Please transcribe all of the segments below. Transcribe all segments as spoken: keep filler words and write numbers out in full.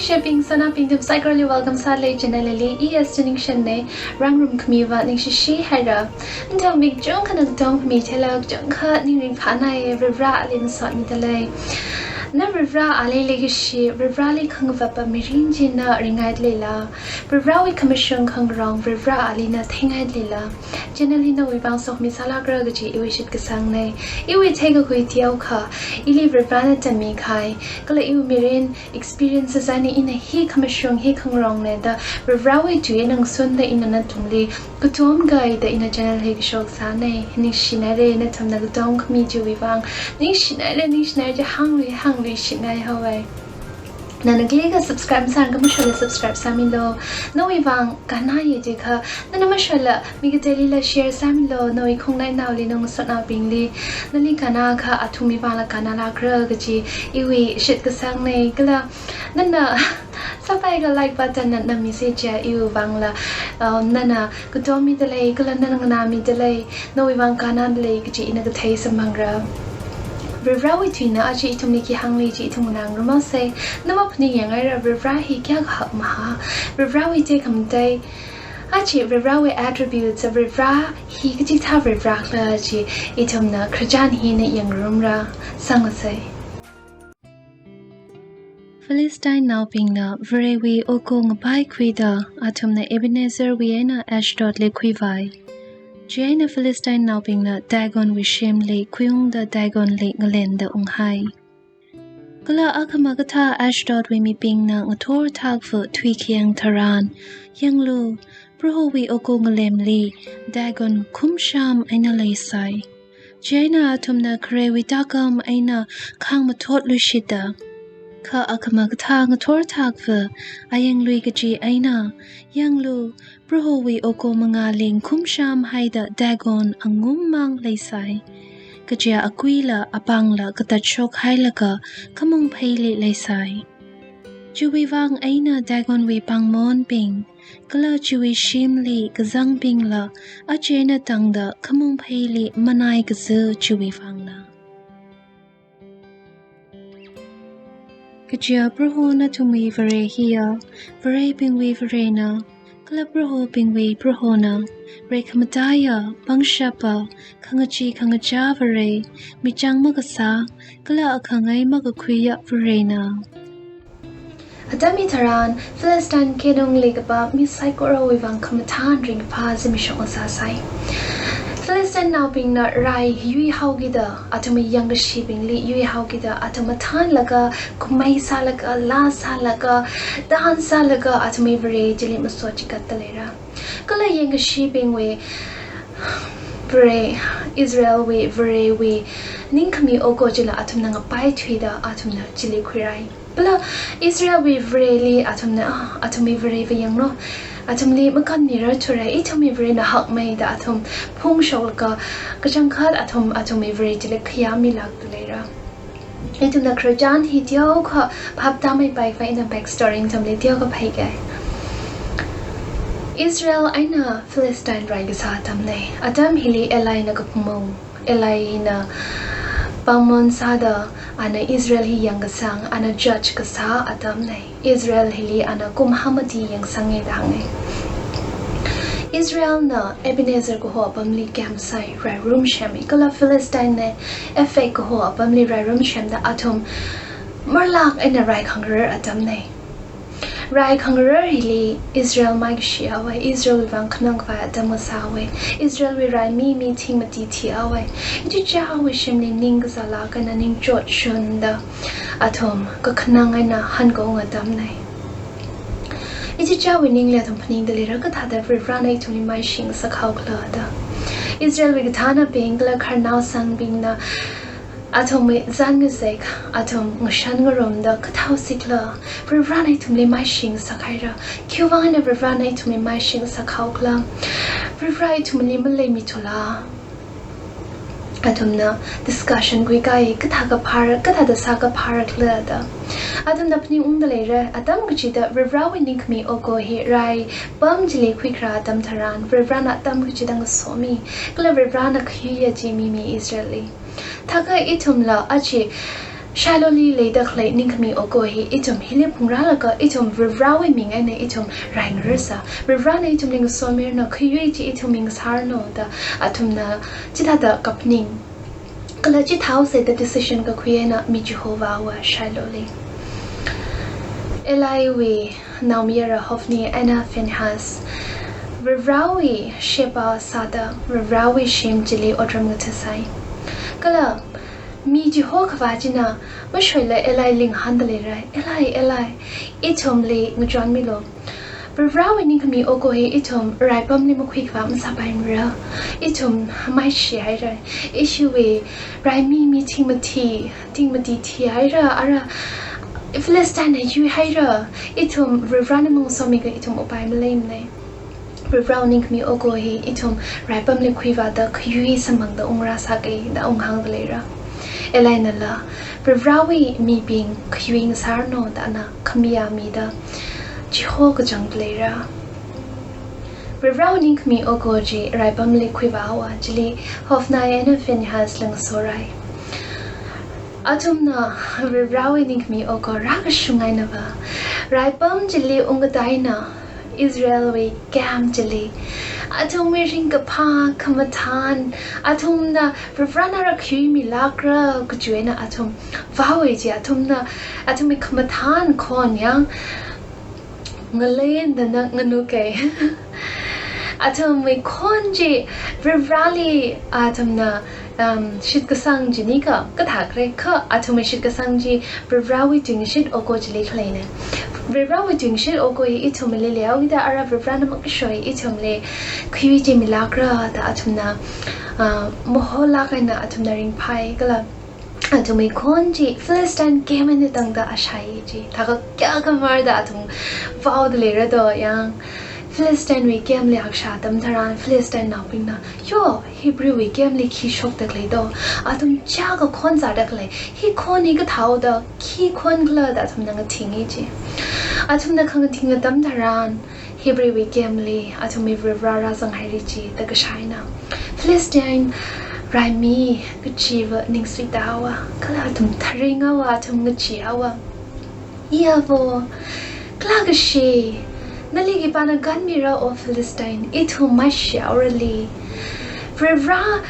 Shebing, sanaobing, nathum saikorali welcome sālei channel hili. I S Tuningshan nei, rāngarum khamiva ningshishi haira. Nathum mi kachungkha ngatong mi thela kachungkha ningringphānai, Varivarali masotmidalei. Na Varivarali leikashi, Varivarali khangavapa mirin chi na ringaidaleila, Varivarawui khamashung khangarong Varivarali na theingaidaleila, channel hi nawui vang sokhami sālākra kaji iwui shitkasangnei. Iwui theikakhui teokha, ili Varivarana tammikahai, kala iwui mirin experiences eina ina hi khamashung, hi khangarongnei da Varivarawui tui eina ngasunda ina nathumli katom kahai da ina channel hi kashok sānei. Ningshinaira nathumna katom khami chiwui vang. Ningshinaira, ningshinaira, hānglui, hānglui shinai haowai. Nana kali ka subscribe masākha mashola subscribe sāmilu. Nawui vang kannaya jiakha, nana mashola mi kateilila share sāmilu, nawui khongnainaoli, nawui ngasotnaobingli. Nali kannakha athumwui vangla kannalākra kaji iwui shitkasangnei. Kala nana sāpaikha like button na nammi sāchiakha iwui vangla, um, nana katom midalei, kala nana nganāmidalei, nawui vang kannadalei kaji ina kathei samphangra. Varivarawui tuina aja ithumli khi hānglei chi ithum nganāngarumhaosei. Na maphaningyang haira Varivara hi kayākha hakmahā, Varivarawui tekhamatei, aja Varivarawui attributes, Varivara hi kachikathā Varivarakhala chi ithumna khararchan hina yangngarumra. Sanglasei. Philistinenaobingna Varewui oko ngapaikhuida athumna Ebenezerwui eina Ashdodli khuivai. Chieina Philistinenaobingna Dagonwui shimli khuiungda Dagonli ngalenda unghai. Kala akhama kathā Ashdodwui mibingna ngathor thakva thuikhayang tharan, yanglu, Prohowui oko ngalemli Dagon khumsham eina leisai. Chieina athumna kharewui takam eina khāngmathotluishita. Kha akhama kathā ngathor thakva ayanglui kaji eina, yanglu, Prohowui oko mangāli ngakhumsham haida Dagon angummang leisai. Kaja akuila apāngla katatshok hailaga khamungpheili leisai. Chiwui vang eina Dagonwui pāngmonbing, kala chiwui shimli kazangbingla, aja eina tangda khamungpheili manai kaza chiwui vangna. Kaja Proho nathumwui Vare hiya, varebingwui Varena, kala prohobingwui Prohona, reikhamataiya, pangshapa, khangachee khangachā Vare, michang makasā, kala akhangai makakhuiya Varena. Atam hitharan, Philistine keinungli kapam mi saikorawui vang khamathān ringkaphā zimiksho ngasāsai. Philistinenaobingna rai yuihaokida, athumwui yangkashibingli yuihaokida, athum mathānlaga, kumei sālaga, laa sālaga, dance sālaga, athumwui Vare chili masot chikatda leira. Kala yangkashibingwui Vare, Israelwui Varewui ningkhami oko chila athumna ngapaithuida athumna chili khuirai. Kala Israelwui Vareli athumna, ah, athumwui Vareva yanglu, athumli makanmirarthura, ithumwui Varena hakmei da athum phungshoklaga, kachangkhat athum athumwui Vare chili khayāmilākda leira. Ithumna khararchan hi teokha phaptāmeipaikha ina backstory nathumli teokha phākei. Israel eina Philistine rai kasā atamnei. Atam hili Elina kapamong, Elina pāngmon sāda ana Israel hi yangkasang, ana judge kasā atamnei. Israel hili ana kum hāmati yangsanga da hānga. Israelna Ebenezer kaho apamli camp sāi, rairum semmi, kala Philistinena Aphek kaho apamli rairum semda athum marlāk eina rai khangarar atamnei. Rai khangarar hili Israel maikashi haowa, Israelwui vang khanang khavai atam ngasāhaowa, Israelwui raimi mi thing mati thihaowa. Ichichāwui shimli ning kazālāk eina ningchot shunda athum kakhanang eina hankaung atamnei. Ichichāwui ningli athum phaningda leira, kathāda Varivarana ithumli maishing sākhaokhala da. Israelwui kathānabing kala khararnao sangbingna athumwui zan ngazek, athum ngashan ngarumda kathāhaosikhala, Varivarana ithumli maishing sākhaira, khiwuivang eina Varivarana ithumli maishing sākhaokhala, Varivara ithumli maleimithula. Athumna discussion khuikai, kathā kaphāra, kathāda sākaphārakhala da. Athumna phaningungda leira, atam kachida Varivarawui ningkhami oko hi rai pam chili khuikharā atam tharan, Varivarana atam kachida ngasomi, kala Varivarana khayuiya chi mimi Israelli. Thākha ithumla aja Shilohli leida khalei ningkhami oko hi ithum hili phungrālaga ithum Varivarāwui ming eina ithum raingararsa. Varivarāna ithumli ngasomiranu, khayui chi ithumwui ngasāranu da athumna chithāda kaphaning. Kala chithāhaosa da decision kakhui eina mi chihovāhaowa Shilohli. Eliwui naomayara Hophni eina Phinehas Varivarāwui sheba sāda Varivarāwui shim chili otram ngathasai. Kala mi chihokhavā china mashoila Elili ngahānda leirai. Eli, Eli, ithumli ngachonmilu. Varivarāwui ningkhami oko hi ithum raipamli makhuikhavā masāpaimara. Ithum maishihaira. Ishiwui raimi mi thingmati, thingmati thihaira, ara Philistine na yuihaira. Ithum Varivarāna mangasomikha ithum upai maleimana. Varivarāwui ningkhami oko hi ithum raipamli khuivāda khayui samphangda ungrāsāka da unghāngda leira. Elinala Varivarāwui mibing khayui ngasāranu da ana khamiya mida chiho kachangda leira. Varivarāwui ningkhami oko chi raipamli khuivāhaowa, chili Hophni eina Phinehasla ngasorai. Athumna Varivarāwui ningkhami oko rākashung einava raipam chili ungkatā eina Israelwui camp chili athumwui ringkaphā, khamathān, athumna Varivarāna ara khayui milākra kaji eina athum vaowa ji. Athumna, athumwui khamathān khon yang ngalei eina nganu kai. Athumwui khon chi Varivarāli athumna, um, shitkasang chi nika kathākre, kha athumwui shitkasang chi Varivarāwui tuingashit oko chili khaleina. Varivarāwui tuingashit oko hi ithumli leihaokida ara Varivarāna makashoi ithumli khayui chi milākra da athumna, uh, moholāk eina athumna ringphai kala athumwui khon chi Philistine camp eina tangda ashai ji. Thākha kayākha marda athum vaoda leira do yang. Philistinewui campli akashā atam tharan Philistine naobingna, yo, Hebrewwui campli khi shokda khalei do? Athum chiyākha khon zāda khalei. Hi khon hi kathāhaoda, khi khonkhala da athumna ngathinga ji. Athumna khangathing atam tharan Hebrewwui campli athumwui Varivarā rāzanghaira ji da kashā eina Philistine raimi kachiva ningsuitāhaowa, kala athum tharinghaowa, athum ngacheehaowa. Iyavo, kala kashi, nali khipāna kanmira, O Philistine, ithum maishihaorali. Varivarā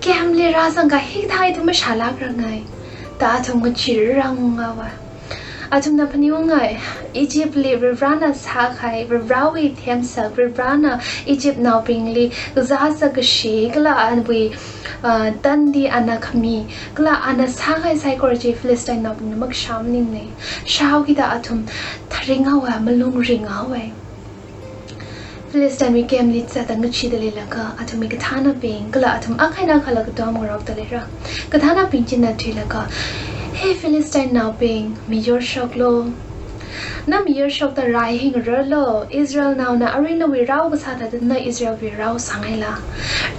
campli rāzangkahai hikathā ithum mashālākrangai da athum ngacheeraranghaowa. Athumna phaningungai, Egyptli Varivarāna sākahai, Varivarāwui themsak, Varivarāna Egyptnaobingli kazā sākashi kala awui, uh, tandi ana khami kala ana sākahai saikora chi Philistinenaobingna makashā maningmana. Shāhaokida athum tharinghaowa, malung ringhaowa. Philistinewui campli zatda ngacheeda leilakha athumwui kathānabing kala athum akha eina akhala katom ngarokda leira. Kathānabing china thuilaga, He Philistinenaobing, mayarshoklu. Na mayarshokda rai hi ngararlu. Israelnaona arui nawui rao kasā thāda na Israelwui rao sāngaila.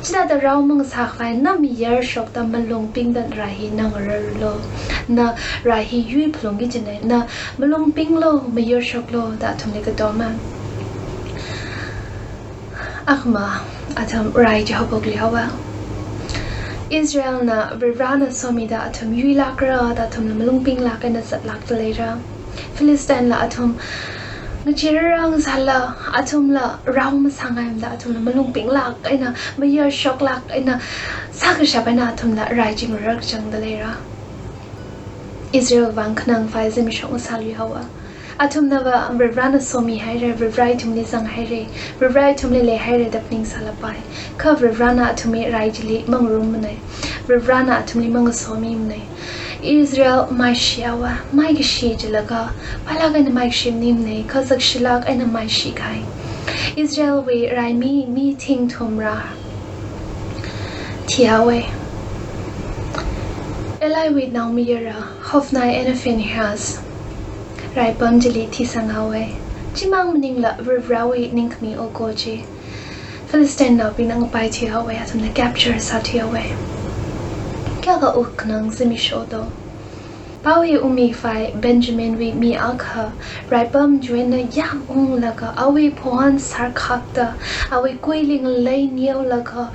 Chithāda rao mangasākhavai na mayarshokda malung pingda rai hi na ngararlu. Na rai hi yuiphalungki kajina, na malung pinglu, mayarshoklu da athumli katoma. Akhama athum rai chi haophokluihaowa. Israelna Varivarāna somida athum yuilākra da athumla malung pinglāk eina zatlākda leira. Philistinela athum ngacheerarang sālala athumla rao masāngaimada athumla malung pinglāk eina, mayarshoklāk eina, sākashap eina athumla rai chi ngarar kachangda leira. Israelwui vang khanang khavai zimiksho ngasāluihaowa. Athumnava Varivarāna somihaira, Varivarā ithumli zanghaira, Varivarā ithumli leihaira da phaningsālapai. Kha Varivarāna athumwui rai chili mangarummana. Varivarāna athumli mangasomimana. Israel maishihaowa, maikashi jilaga, pailāk eina maikashi maningmana, kha zakshilāk eina maishikahai. Israelwui raimi mi thingthumrā thihaowa. Eliwui naomayara Hophni eina Phinehas raipam chili thisanghaowa. Chimang maningla Varivarāwui ningkhami oko chi Philistinenaobingna ngapaithuihaowa, athumna capture sāthuihaowa. Kayākha wukkhanang zimiksho do. Pao hi ungmi khavai Benjaminwui mi akha raipam chi eina yam unglaga, awui phon sārkhakta, awui kuili ngalei neolaga,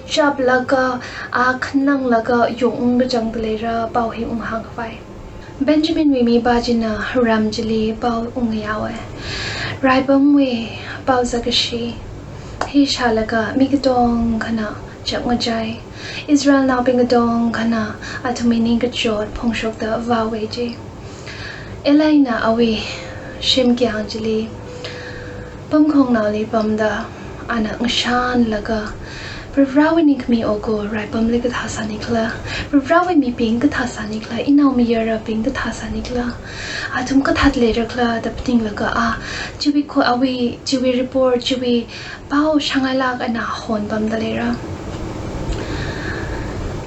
chaplaga, a khananglaga yong ungkachangda leira, pao hi unghāng khavai. Benjaminwui mipā china ram chili pao ungyaowa. Raipamwui pao zakashi hi shālaga mi katongkhana chapngachai. Israelnaobing katongkhana athumwui ningkachot phongshokda vāwa ji. Elina awui shim kayāng chili pamkhongnaoli pamda ana ngashanlaga, Varivarāwui ningkhami oko raipamli kathā sānikhala, Varivarāwui mibing kathā sānikhala, inaomayarabing kathā sānikhala, athum kathāda leirakhala da phaninglaga a, chiwui ko awui, chiwui report, chiwui pao shāngailāk eina honpamda leira.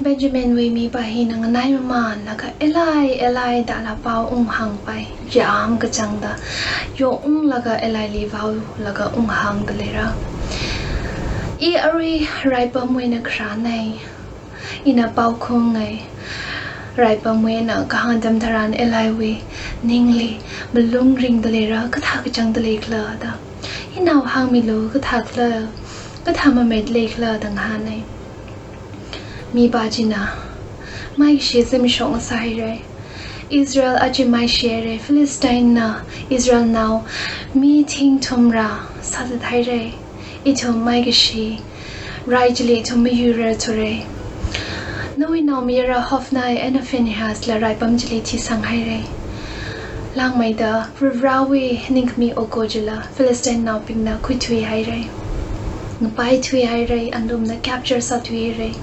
Benjaminwui mipā hina nganaimamanlaga Eli, Eli dala pao unghāngpai. Yāmkachangda yongunglaga Elili vaolaga unghāngda leira. I arui raipamwui eina kharānei. Ina pao khaungai. Raipamwui eina kahāng atam tharan Eliwui ningli malung ringda leira, kathā kachangda leikhala da. Inao hāngmilu, kathākhala, kathā mameida leikhala da ngahānei. Mipā china, maikashi zimiksho ngasāhaira. Israel aja maishihaira. Philistinena Israelnao mi thingthumra sāthathaira. Ithum maikashi rai chili ithum mayuirarthura. Nawui naomayara Hophni eina Phinehasla raipam chili thisanghaira. Langmeida Varivarāwui ningkhami oko chila Philistinenaobingna khuithuihaira. Ngapaithuihaira, athumna capture sāthuihaira.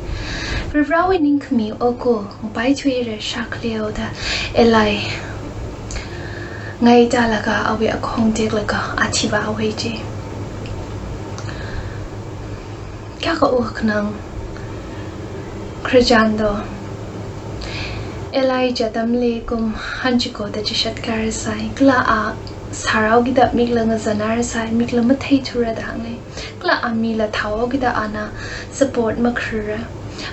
Varivarāwui ningkhami oko ngapaithuihaira shākhaleoda Eli ngaidalaga awui akahong teklaga a thivāhaowa ji. Kayākha ungkhanang khararchan do. Eli chi atamli kum hanchikoda chishat kharasai, kala a sārao kida mikla ngazanrasai, mikla matheithura da hāngnei. Kala a mila thao kida ana support makharara.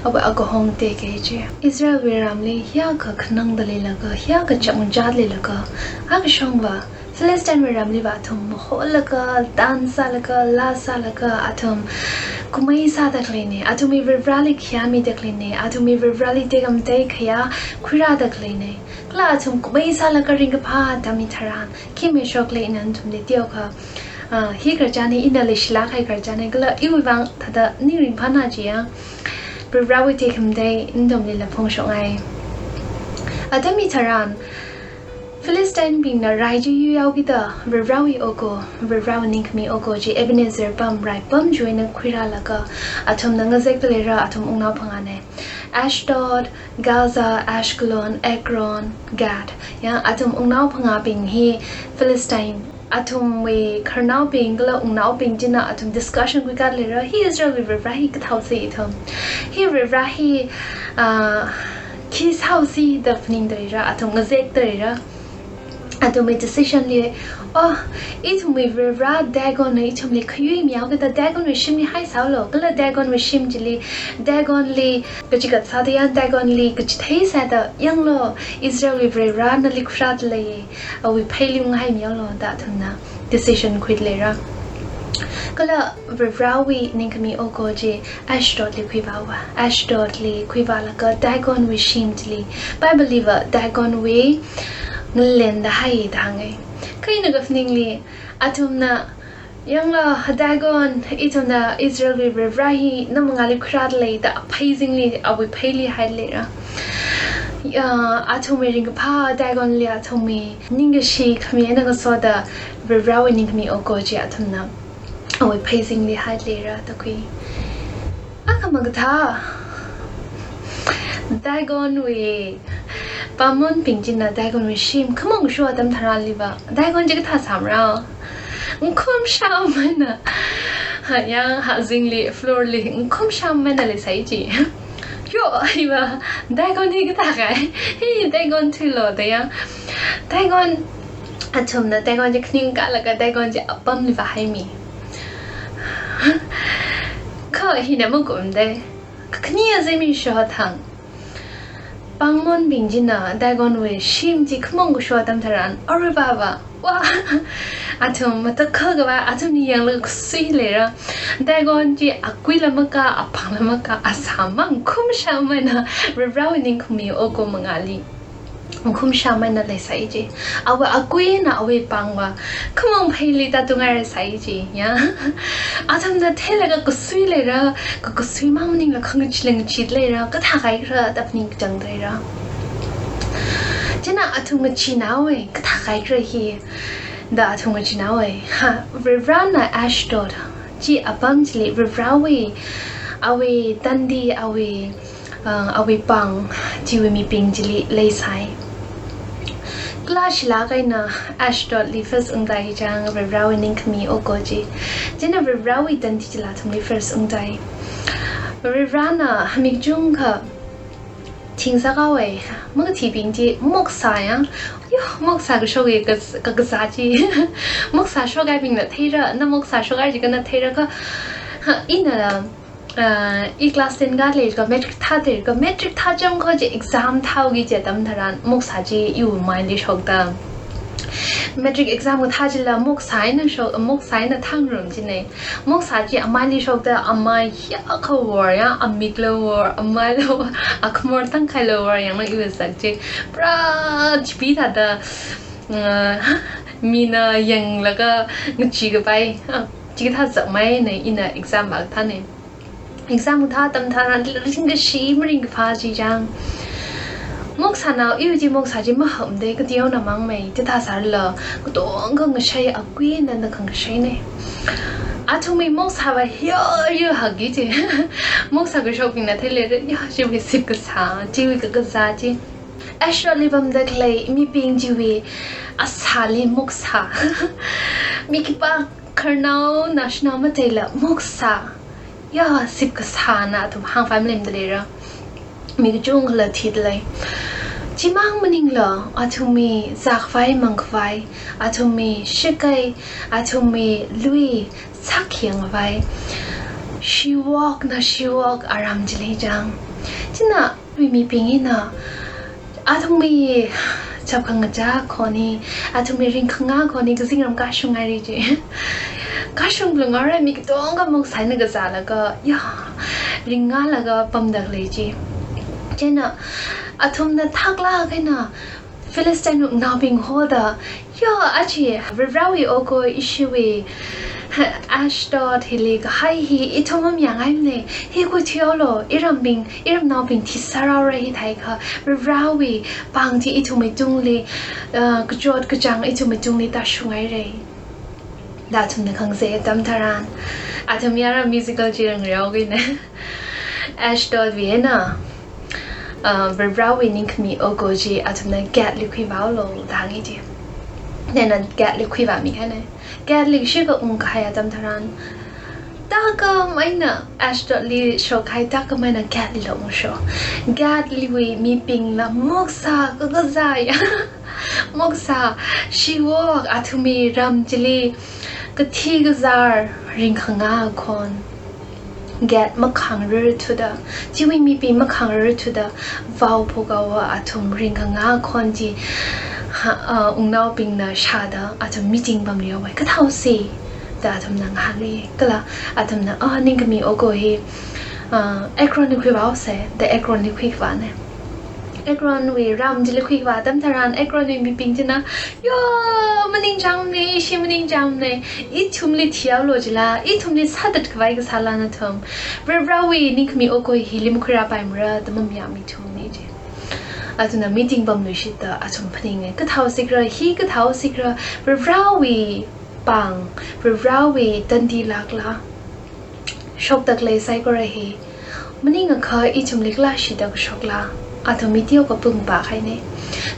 Awui akahong tekei ji. Israelwui ramli hiyākha khanangda leilaga, hiyākha chapngachāda leilaga, akashongva Philistinewui ramliva athum maholaga, dance sālaga, laa sālaga, athum kumei sāda khaleinei, athumwui Varivarāli khayā mida khaleinei, athumwui Varivarāli tekhamatei khayā khuirāda khaleinei. Kala athum kumei sālaga ringkaphā atam hitharan, khi mashokle ina nathumli teokha, ah, hi khararchan hi ina leishilāk kahai khararchan hi kala iwui vang thāda ning ringphāna jiya. Varivarāwui tekhamatei nathumlila phongshokngai. Atam hitharan, Philistinebingna rai chi yuiyao kida Varivarāwui oko, Varivarāwui ningkhami oko chi Ebenezer pam, raipam chiwui eina khuirālaga, athumna ngazekda leira, athum wungnao phangānei. Ashdod, Gaza, Ashkelon, Ekron, Gath. Ya, athum wungnao phangābing hi Philistine, athumwui khararnaobing kala wungnaobing china athum discussion khuikāda leira, hi Israelwui Varivarā hi kathāhaosi ithum. Hi Varivarā hi, ah, khi sāhaosi da phaningda leira, athum ngazekda leira. Athumwui decision li, oh, ithumwui Varivarā Dagonna ithumli khayui miyao kida Dagonwui shimli haisāhaolo, kala Dagonwui shim chili, Dagonli kachigat sāda yang, Dagonli kachithei sāda yanglo, Israelwui Varivarā nali khuirāda lei, awui pheili unghai miyaolo da athumna decision khuida leira. Kala Varivarāwui ningkhami oko chi Ashdodli khuivāhaowa. Ashdodli khuivālaga Dagonwui shim chili, Bibleliva Dagonwui ngalenda hai da hānga. Kha ina kaphaningli, athumna, yanglo, Dagon, ithumna Israelwui Varivarā hi na mangāli khuirāda lei da aphei zingli, awui pheili haida leira. Ya, athumwui ringkaphā Dagonli athumwui ningkashi khami eina ngasoda Varivarāwui ningkhami oko chi athumna awui phei zingli haida leira da khui. Akha makathā, Dagonwui pāngmonbing china Dagonwui shim khamong kasho atam tharanliva, Dagon chi kathā sāmara? Ngkhum shāmeina, ha, yang, ha zingli, floorli ngkhum shāmeina leisai ji. Yo, hiva, Dagon hi kathā kahai? Hi Dagon thuilo da yang. Dagon, athumna Dagon chi khaningkālaga Dagon chi apamli vāhaimi. Kha hina makumdei. Kakhane zimiksho thang, pāngmonbing china Dagonwui shim chi khamong kasho atam tharan, aruivava, wa, athum matakhak kava, athumli yanglaga kasuili leira. Dagon chi akuila makā, apāngla makā, asāmang ngkhum shāmeina Varivarāwui ningkhami oko mangāli khumsha maina leisai ji. Awui akui eina awui pāngva khamong pheili tātungairasai ji, ya. Athumna theilaga kasui leira, ka kasui mang maningla khangachee ngachee leira, kathā kaikhara da phaningchang leira. Chieina athum ngacheenao e, kathā kaikhara hi da athum ngacheenao e. Ha, Varivarana Ashdod chi apam chili Varivarawui, awui tandi, awui, uh, awui pāng chiwui mibing chili leisai. Kala shilāk eina Ashdodli first ungtai chang, Varivarawui ningkhami oko chi. Chieina Varivarawui tandi chila athumli first ungtai. Varivarana mi kachungkha thingsak haowa, makathibing chi moksā ya. Yo, moksā kashok e, ka, kakazā chi. Moksā shokhaibingna theira, na moksā shokhai jiakha na theira kha. Ha, ina, ah, i class ten kālei ka, matric thālei ka, matric thācham kha chi exam thāhaoki kaji atam tharan moksā chi iwui maili shokta. Matric exam kathā chila moksā eina shok, moksā eina thāngarum jina. Moksā chi amaili shokta, amai hiyākha wor ya, amikla wor, amaila wor, akhamor tangkhaila wor, yanglu iwui sak chi. Pura chipi thāda, uh, mina yanglaga ngachee kapai, uh, chikathā sak maina ina exam vākathāna. Exam kathā atam tharan ringkashi maringkaphā chi chang. Moksānao, iwui chi moksā chi mahāmda, kateonao mangmei, chithā sālala katongkha ngashei akui eina na khangkasheina. Athumwui moksāva hiyo hiyo hakki chi. Moksā kashokbingna theileira, ya, chiwui sip kasā, chiwui kakazā chi. Ashdodli pamda khalei mibing chiwui asāli moksā. Mi khipākhararnao, naoshinao mataila moksā. Ya, sip kasāna athum hāngpai maleimada leira. Mi kachungkhala thidalei. Chimang maningla, athumwui zākhavai mangkhavai, athumwui shakai, athumwui lui, sākhyang khavai, shiwokna shiwok aram chili chang. Chieina, awui mibing hina, athumwui chapkhangachā khon hi, athumwui ringkhanga khon hi, kazingram kashungngaira ji. Kashung phalungra, mi katongkha moksā eina kazālaga, ya, ringngalaga pamda khalei chi. Chieina, athumna thaklāk eina, Philistine wungnaobing hoda, ya, aja, Varivarawui oko ishiwui, Ashdod hili kahai hi ithum mamayāngaimana, hi khuithuihaolu, irambing, iramnaobing thisārhaora hi theiakha, Varivarawui pāng chi ithumwui tungli, uh, kachot kachāng ithumwui tungli tāshungngaira. Da athumna khangazei atam tharan, athum yara musical chi rāngreo kajina. Ashdodwui eina, uh, Varivarawui ningkhami oko chi athumna Gathli khuivāhaolu da hānga ji. Chieina Gathli khuivāmikahaina. Gathli shikha ungkahai atam tharan, tākam eina Ashdodli shokkahai tākam eina Gathlila ungshok. Gathliwui mibingla moksā kakazā ya. Moksā, shiwok, athumwui ram chili kathi kazār ringkhanga khon. Gath makhāngrarthuda, chiwui mibing makhāngrarthuda, vaophok haowa athum ringkhanga khon chi, ha, uh, wungnaobingna shāda, athum meeting pamluihaowa, kathāhaosi da athumna ngahānluiya. Kala athumna, ah, ningkhami oko hi, uh, Ekronli khuivāhaosa da Ekronli khuivāna. Ekronwui ram chili khuivā atam tharan, Ekronwui mibing china, yo, maningchāngmana, ishi maningchāngmana, ithumli thihaolu jila, ithumli sāthatkhavai kasāla nathum, Varivarawui ningkhami oko hili makhuirāpaimara da mamayāmithuna ji. Athumna meeting pamluishitda athum phaninga, kathāhaosikra, hi kathāhaosikra, Varivarawui pāng, Varivarawui tandi lākla shokda khalei saikora hi, maningakha ithumli kala shida kashokla, athum mi teokha pung pākhaina.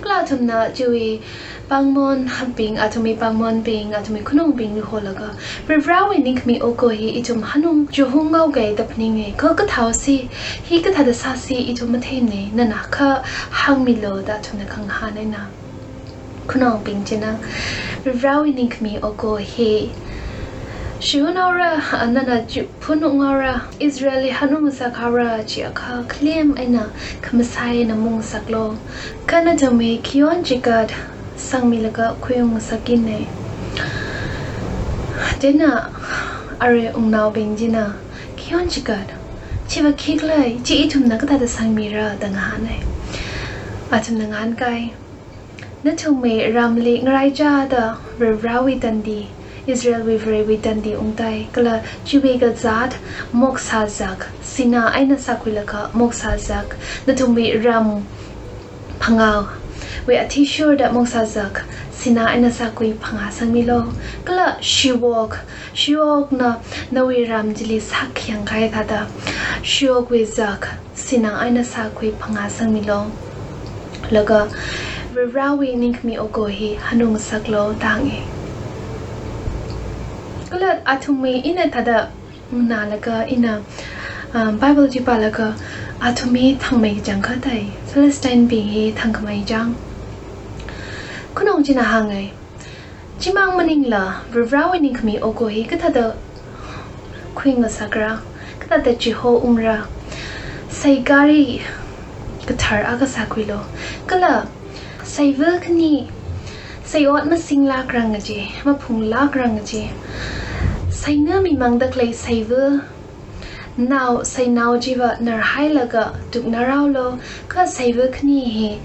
Kala athumna chiwui pāngmonbing, athumwui pāngmonbing, athumwui khanongbing holaga, Varivarawui ningkhami oko hi ithum hanung chihung ngaoka da phaninga, kha kathāhaosi, hi kathāda sāsi ithum matheimana, nana kha hāngmilu da athumna khangahān eina. Khanongbing china, Varivarawui ningkhami oko hi shihun haora, nana chi phunung haora, Israelli hanung ngasakhaora chiakha khalem eina khamasai eina maung ngasaklu. Kha nathumwui khayon chikat sangmilaga khuiung ngasakina. Chieina arui wungnaobing china, khayon chikat, chiva khikhala, chi ithumna kathāda sangmira da ngahāna. Athumna ngahānkai, Nathumwui ramli ngaraichāda Varivarāwui tandi, Israelwui Varewui tandi ungtai, kala chiwui kazāt moksha zak, sinā eina sākhuilaga moksha zak, nathumwui ram phangāwui athishurda moksha zak, sinā eina sākhui phangā sangmilu. Kala shiwok, shiwokna nawui ram chili sākhayang kahai thāda, shiwokwui zak, sinā eina sākhui phangā sangmilu. Laga Varivarāwui ningkhami oko hi hanung ngasaklu da hānga. Kala athumwui ina thāda nganālaga ina, um, Bible chi pālaga athum hi thangmei kachang kathei, Philistine bing hi thangkhamei chang. Khanong china hānga, chimang maningla Varivarāwui ningkhami oko hi kathāda khuingasakra, kathāda chiho ungra, saikari kathar akha sākhuilu. Kala saiva khani, saiwot masinglākrang kaji, maphunglākrang kaji, saina mimangda khalei saiva nao, sainao chiva narhailaga tuknā rālu, kha saiva khani hi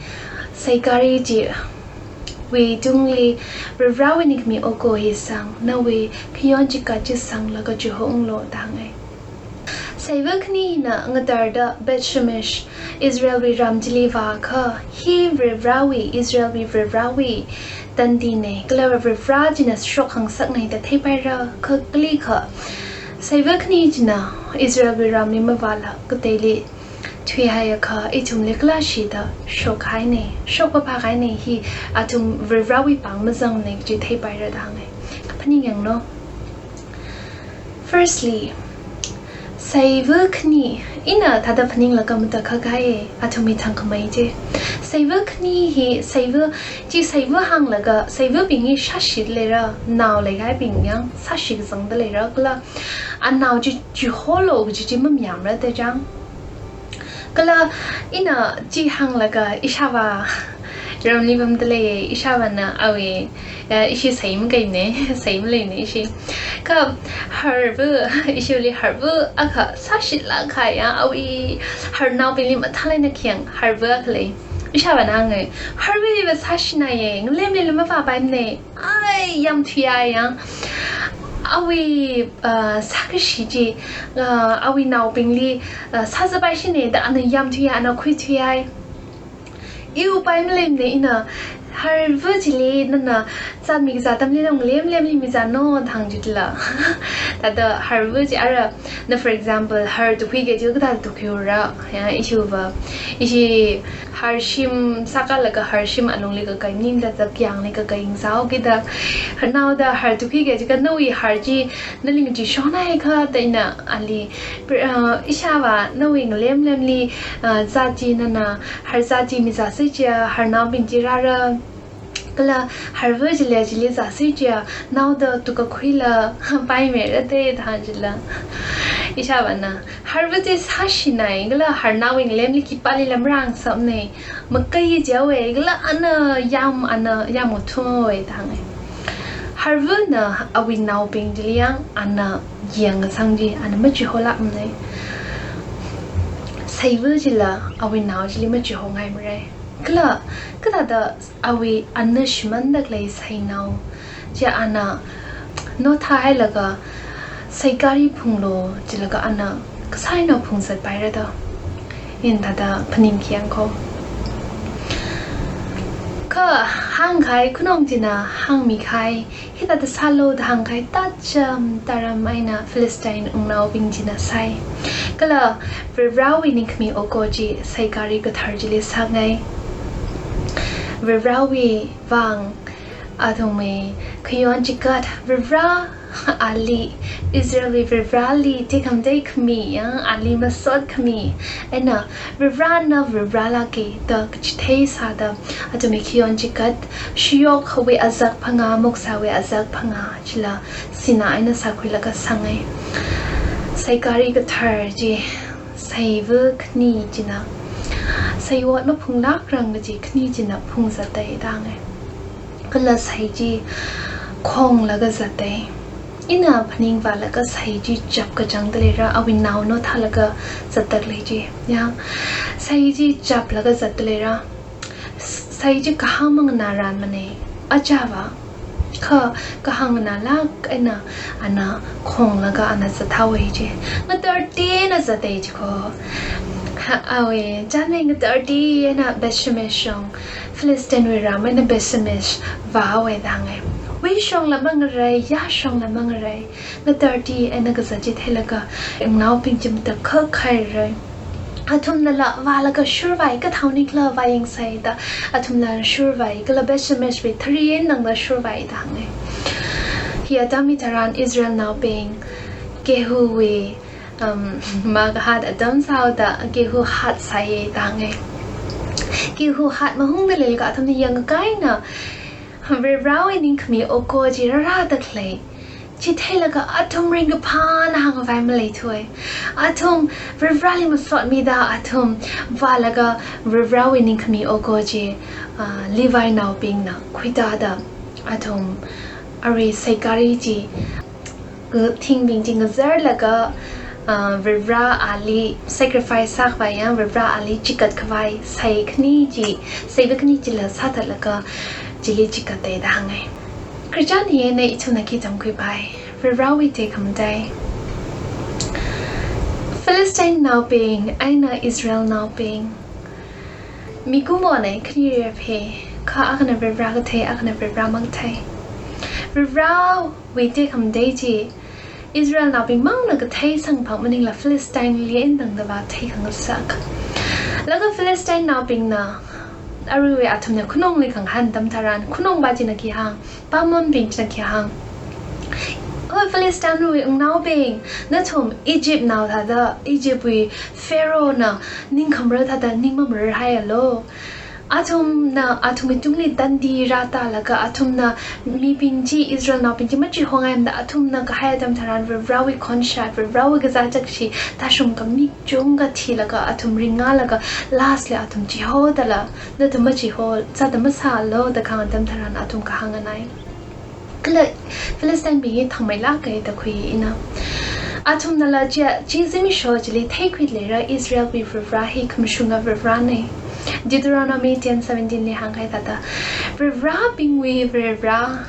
saikari chiwui tungli Varivarāwui ningkhami oko hi sang, nawui khayon chikat chi sanglaga chiho unglu da hānga. Saiva khani hina ngatarda Beth Shemesh, Israelwui ram chili vākha, hi Varivarāwui, Israelwui Varivarāwui tandina, kala Varivarā china shokngasakna da theipaira, kha kalikha saiva khani china Israelwui ramli mavāla kateili thuihaiakha ithumli kala shida shokhaina, shokpaphākahaina, hi athum Varivarāwui pāng mazangna kaji theipaira da hānga. Phaningyanglu. Firstly, saiva khani, ina thāda phaninglaga matakhak kahai, athum hi thangkhamei chi. Saiva khani hi, saiva, chi saiva hānglaga, saivabing hi sāshida leira, nao leikahaibing yang, sāshi kazangda leira, kala anao chi chiholu kaji chi mamayāmra da chang. Kala ina chi hānglaga ishāvā ramli pamda lei, ishāvāna awui, eh, ishi sai makaimana, sai maleimana ishi. Kha harva, ishili harva akha sāshilāk kahai ya, awui harnaobingli mathālāk eina khayang harva akha lei. Ishāvāna hānga, harva hiva sāshina ye, ngalemli lam mavāpaimana. Ai, yamthuiya ya. Awui, uh, sākashi chi, uh, awui naobingli, uh, sāzatpaishina da ana yamthuiya, ana khuithuiya. Iwui pai maleimana ina, harva chili nana zat mikazā atamli nang ngalemlemli mizāno da hāng jitla. Thāda harva chi ara, na for example, har tukhui kaji kathāda tukhuira, ya, ishiva. Ishi harshim sākalaga harshim alungli kakai maningla da pyangli kakai ngasāhaokida. Naoda har tukhui kaji kha nawui har chi naling chi shonhaiakha da ina ali, pre-, uh, ishāvā nawui ngalemlemli, uh, zat chi nana, har zat chi mizāsi chiakha, harnaobing chi rāra. Kala harva chili, chili zāsi chiakha, naoda tukakhuila paimeira da da hāng jila. Ishāvāna, harva chi sāshina, kala harnaowui ngalemli khipāli lam rāngasakmana, makai jihaowa, kala ana yam, ana yam ngathumhaowa da hānga. Harvana awui naobing chili yang ana yangngasang chi, ana machiholākmana. Saiva chila awui nao chili machihongaimara. Kala, kathāda awui ana shimānda khalei sainao chi ana nothahailaga saikari phunglu jilaga ana kasā eina phungzatpaira da. Ina thāda phaningkhayang ko. Kha hāngkahai khanong china hāngmikahai, hithāda sālu da hāngkahai tacham taram eina Philistine wungnaobing china sāi. Kala Varivarāwui ningkhami oko chi saikari kathar chili sāngai. Varivarāwui vang, athumwui khayon chikat, Varivarā ali, Israelwui Varivarāli tekhamatei khami, ya, ali masot khami, eina Varivarāna Varivarālāka da kachithei sāda, athumwui khayon chikat, shiyok hawui azak phangā, moksawui azak phangā chila sinā eina sākhuilaga sāngai. Saikari kathar chi, saiva khani china, saiwot maphunglākrang kaji khani china phungzata da hāngai. Kala sai chi khonglaga zata. Ina phaningvālaga sai chi chap kachangda leira, awui nao nothālaga zatda khalei chi. Ya, sai chi chaplaga zatda leira. S-, Sai chi kahāng manganāranmana, achāva. Kha kahāng nganālāk eina ana khonglaga ana zathaowa ji. Ngatarti eina zata ji ko. Ha, awui chānmei ngatarti eina Bethshemesh shong, Philistine wui ram eina Bethshemesh vāhaowa da hānga. Wui shongla mangarei, ya shongla mangarei. Ngatarti eina kazat chi theilaga, wungnaobing chi matakhak haira. Athumnala vālaga shurvai, kathāo nikhala vāyangsa da, athumla shurvai, kala Bethshemesh wui thari eina tangda shurvai da hānga. Hi atam hitharan Israelnaobing gehuwui, um, makahat atam sāhaoda gehu hatsai da hānga. Gehu hat mahungda leilaga athumna yangkahai eina Varivarawui ningkhami oko chi rārada khalei chi theilaga athum ringkaphāna hāngkhavai maleithuwa. Athum Varivarali masotmida athum vālaga Varivarawui ningkhami oko chi, ah, Levinaobingna khuitāda athum arui saikari chi, thingbing chi ngazarlaga, ah, Varivarali sacrifice sākhavai yang, Varivarali chikatkhavai sai khani chi, saiva khani chila sāthatlaga chili chikata da hānga. Christian hi eina ithumna khi tamkhuipai, Varivarawui tekhamatei. Philistinenaobing eina Israelnaobing mikumona khani riraphe, kha akhana Varivara kathei, akhana Varivara makathei. Varivarawui tekhamatei chi Israelnaobing mangna kathei samphang maningla Philistineli eina tangdava theikhangasak. Laga Philistinenaobingna aruiwui athumna khanongli khangahān atam tharan, khanongpa china khi hāng, pāmonbing china khi hāng. Oi Philistinenaowui wungnaobing, nathum Egyptnao thāda, Egyptwui Pharaohna ningkhamarā thāda ning mamarāhaialu. Athumna athumwui tungli tandi rātālaga athumna mibing chi, Israelnaobing chi machihongaimada athumna kahai atam tharan Varivarawui khonshat, Varivarawui kazā chakshi tāshung kamik chungkha thilaga athum ringngalaga lastli athum chihodala, nathum machiho, sāda masālu da kahāng atam tharan athum kahāng nganai. Kala Philistinebing hi thangmeilāka da khui ina. Athumnala chi, chi zimiksho chili theikhuileira Israelwui Varivara hi khamashunga Varivarana. Deuteronomy ten seventeen li hāngkahai thāda, Varivarabingwui Varivara,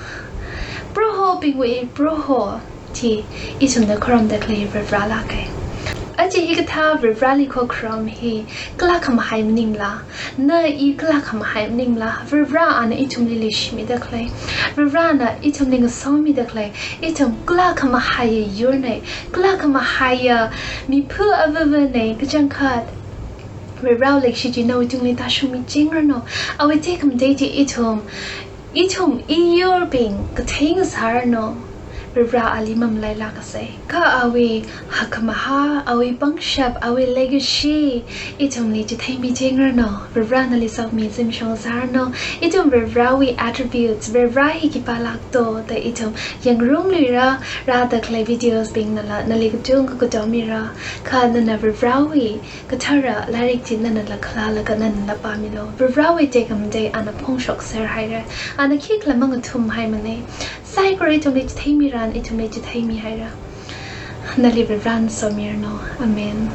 Prohobingwui Proho, chi ithumna khorumda khalei Varivaralāka. Aja hikathā Varivarali khokharum hi kala khamahai maningla, na i kala khamahai maningla, Varivarana ithumli leishimida khalei, Varivarana ithumli ngasomida khalei, ithum kala khamahaiya yurnei, kala khamahaiya miphu avāvanei, kachangkhat Varivarawui leikashi chi nawui tungli tāshungmichingranu. Awui tekhamatei chi ithum, ithum iyurbing kathei ngasāranu. Varivarali mamalailākasei. Kha awui hakkhamahā, awui pangshap, awui leikashi ithumli chitheimichingranu. Varivara nali somi zimiksho ngasāranu. Ithum Varivarawui attributes, Varivara hi khipālāk to da ithum yangrumluira, rāda khalei videos bingnala nali kachungkha katomira. Kha nana Varivarawui kathara lairik chi nanala khalalaga nanala pāmilu. Varivarawui tekhamatei ana phongshokserhaira. Ana khikhala mangathumhaimanei. Saikora ithumli chitheimiran, ithumli chitheimihaira. Nali Varivarana somiranu. Amen.